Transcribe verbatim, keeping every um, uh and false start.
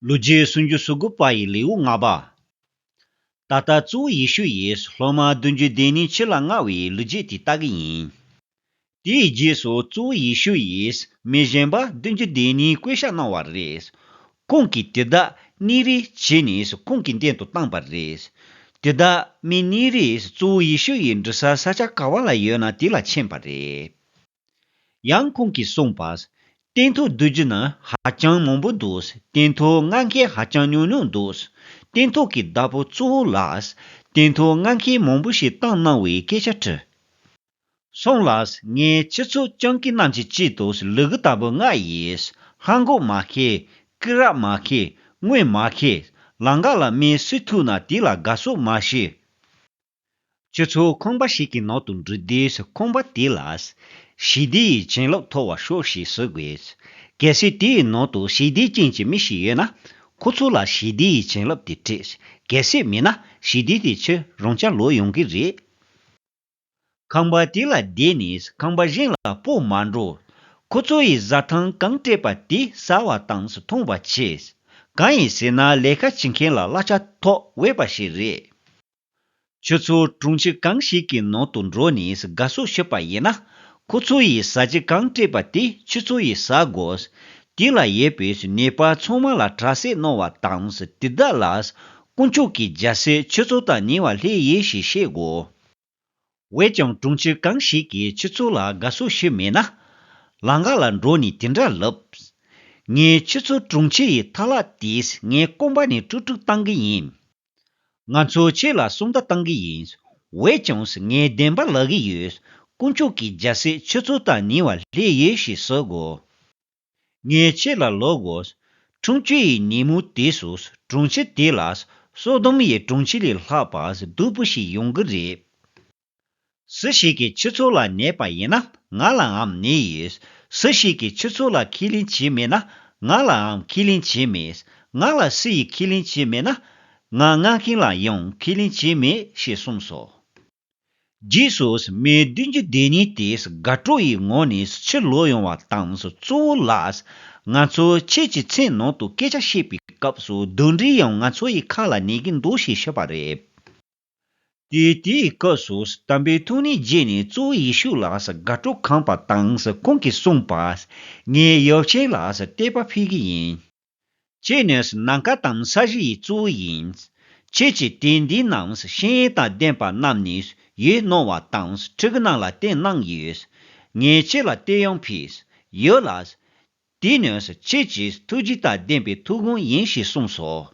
ལོ་རྒྱུས་སུམ་ཅུ་སོ་དགུ་པ་ཡི་ལེའུ་ལྔ་པ། ད་ལྟ་གཙོ་བོ་ཡེ་ཤུ་ཡིས་སློབ་མ་བདུན་ཅུ་དོན་གཉིས་ཕྱི་ལ་མངགས་པའི་ལོ་རྒྱུས་དེ་ལྟ་གི་ཡིན། དེའི་རྗེས་སུ་གཙོ་བོ་ཡེ་ཤུ་ཡིས་མི་གཞན་པ་བདུན་ཅུ་དོན་གཉིས་བསྐོ་བཞག་གནང་བ་རེད། ཁོང་གིས་དེ་དག་གཉིས་རེ་བྱས་ནས་ཁོང་གི་མདུན་དུ་བཏང་བ་རེད། དེ་དག་མི་གཉིས་རེས་གཙོ་བོ་ཡེ་ཤུ་ཡི་འགྲོ་ས་ས་ཆ་ག་བ་ལ་ཡོད་ན་དེ་ལ་ཕྱིན་པ་རེད། ཡང་ཁོང་གིས་གསུངས་པ། སྟོན་ཐོག་བསྡུ་རྒྱུ་ན་ཧ་ཅང་མང་པོ་འདུག་སྟོན་ཐོག་ལྔ་མཁན་ཧ་ཅང་ཉུང་ཉུང་འདུག་སྟོན་ཐོག་གི་བདག་པོ་གཙོ་བོ་ལ། སྟོན་ཐོག་ལྔ་མཁན་མང་པོ་ཞིག་བཏང་གནང་བའི་སྐད་ཆ་དྲིས། སོང་ལ། ངས་ཁྱེད་ཚོ་སྤྱང་ཀི་རྣམས་ཀྱི་དཀྱིལ་དུ་ལུ་གུ་ལྟ་བུ་ལྔ་ཡིས། ལྷམ་གོག་མ་ཁྱེར། སྐེ་རགས་མ་ཁྱེར། དངུལ་མ་ཁྱེར། ལམ་ཁ་ལ་མི་སུ་ཐུག་ན་དེ་ལ་དགའ་བསུ་མ་བྱེད། ཁྱེད་ཚོ་ཁང་པ་ཞིག་གི་ནང་དུ་འགྲོ་དུས་ཁང་པ་དེ་ལ། ཞི་བདེ་ཡི་བྱིན་རླབས་ཐོབ་པར་ཤོག་ཞེས་ཟེར་དགོས། གལ་སྲིད་དེའི་ནང་དུ་ཞི་བདེ་ཅན་གྱི་མི་ཞིག་ཡོད་ན། ཁོ་ཚོ་ལ་ཞི་བདེ་ཡི་བྱིན་རླབས་དེ་སྤྲད། གལ་སྲིད་མེད་ན་ཞི་བདེ་དེ་ཁྱེད་རང་རྐྱང་ལོག་ཡོང་གི་རེད། ཁང་པ་དེ་ལ་བསྡད་ནས་ཁང་པ་གཞན་ལ་སྤོ་མ་འགྲོ། ཁོ་ཚོ་ཡིས་བཟའ་ཐང་གང་སྤྲད་པ་དེ་ཟ་བ་དང་འཐུང་བ་བྱེད། གང་ཡིན་ཟེར་ན་ལས་ཀ་བྱེད་མཁན་ལ་གླ་ཆ་ཐོབ་འོས་པ་ཞིག་རེད། ཁྱོད་ཚོ་གྲོང་ཁྱེར་གང་ཞིག་གི་ནང་དུ་འགྲོ་ནས་དགའ་བསུ་ཞུས་པ་ཡིན་ན། ཁོ་ཚོ་ཡིས་ཟ་རྒྱུ་གང་སྤྲད་པ་དེ་ཁྱོད་ཚོ་ཡིས་ཟ་དགོས། དེ་ལ་ཡོད་པའི་ནད་པ་ཚང་མ་ལ་དྲག་སྐྱེད་གནང་བ་དང་དེ་དག་ལ། དཀོན་མཆོག་གི་རྒྱལ་སྲིད་ཁྱོད་ཚོ་དང་ཉེ་བར་སླེབས་ཡོད་ཞེས་བཤད་དགོས། འོན་ཀྱང་གྲོང་ཁྱེར་གང་ཞིག་གིས་ཁྱོད་ཚོ་ལ་དགའ་བསུ་ཞུས་མེད་ན། ལམ་ཁ་ལ་འགྲོ་ནས་དེ་འདྲ་ལབ། ངས་ཁྱོད་ཚོ་གྲོང་ཁྱེར་ཡི་ཐ་ལག་དེས་ངའི་རྐང་པ་ནས་དཀྲུག་དཀྲུག་བཏང་གི་ཡིན། ང་ཚོ་ཁྱེད་ལ་གསུང་བརྡ་བཏང་གི་ཡིན། འོན་ཀྱང་ངས་བདེན་པ་ལབ་ཀྱི་ཡོད། དཀོན་མཆོག་གི་རྒྱལ་སྲིད་ཁྱོད་ཚོ་དང་ཉེ་བར་སླེབས་ཡོད་ཞེས་ཟེར་དགོས། ངས་ཁྱེད་ལ་ལབ་དགོས། འཁྲུག་རྩོད་ཡི་ཉིན་མོ་དེ་སུ་གྲོང་ཁྱེར་དེ་ལ་སོ་དོམ་ཡི་གྲོང་ཁྱེར་ལས་ལྷག་པ་སྡུག་པོ་ཞིག་ཡོང་གི་རེད། སུ་ཞིག་གིས་ཁྱེད་ཚོ་ལ་ཉེས་པ་ཡིན་ན་ང་ལའང་ཉེས་ཡོད། སུ་ཞིག་གིས་ཁྱེད་ཚོ་ལ་ཁས་ལེན་བྱས་མེད་ན་ང་ལའང་ཁས་ལེན་བྱས་མེད། ང་ལ་སུ་ཡིས་ཁས་ལེན་བྱས་མེད་ན་ང་མངགས་མཁན་ལ་ཡང་ཁས་ལེན་བྱས་མེད་ཞེས་གསུངས་སོ། རྗེས་སུ་མི་བདུན་ཅུ་དོན་གཉིས་དེས་དགའ་སྤྲོ་ཡི་ངང་ནས་ཕྱིར་ལོག་ཡོང་བ་དང་གཙོ་བོ་ལ། ང་ཚོ་ཁྱེད་ཀྱི་མཚན་ནང་དུ་སྐད་ཆ་བཤད་པའི་སྐབས་སུ་གདོན་འདྲེ་ཡང་ང་ཚོ་ཡི་ཁ་ལ་གནས་ཀྱི་འདུག་ཞེས་བཤད་པ་རེད། དེ་དེའི་སྐབས་སུ་དམ་པའི་ཐུགས་ཉིད་བརྗེད་ནས་གཙོ་བོ་ཡེ་ཤུ་ལ་དགའ་སྤྲོ་ཁེངས་པ་དང་ཁོང་གིས་གསུངས་པ། ངས་ཡབ་ཆེན་ལ་བསྟོད་པ་ཕུལ་གྱི་ཡིན། ཁྱེད་ནི་ནམ་མཁའ་དང་ས་གཞི་ཡི་གཙོ་བོ་ཡིན། ཁྱེད་ཀྱིས་དེ་འདི་རྣམས་ཤེས་ཡོན་དང་ལྡན་པ་རྣམས་ནི་ཡོད་སྣང་བ་དང་ཕྲུ་གུ་རྣམས་ལ་བསྟན་གནང་ཡོད། ངས་ཁྱེད་ལ་བསྟོད་དབྱངས་ཕུལ་ཡོད་ལ། དེ་ནི་ཁྱེད་ཀྱི་ཐུགས་རྗེ་དང་ལྡན་པའི་ཐུགས་དགོངས་ཡིན་ཞེས་གསུངས་སོ།